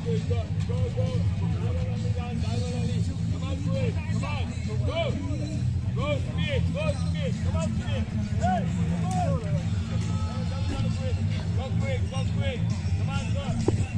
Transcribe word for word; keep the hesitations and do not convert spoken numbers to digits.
Go, go, go. Come on, quick, come on. Go. Go, speed, go, speed. Come on, speed. Hey, come on. Go quick, go quick. Come on, go.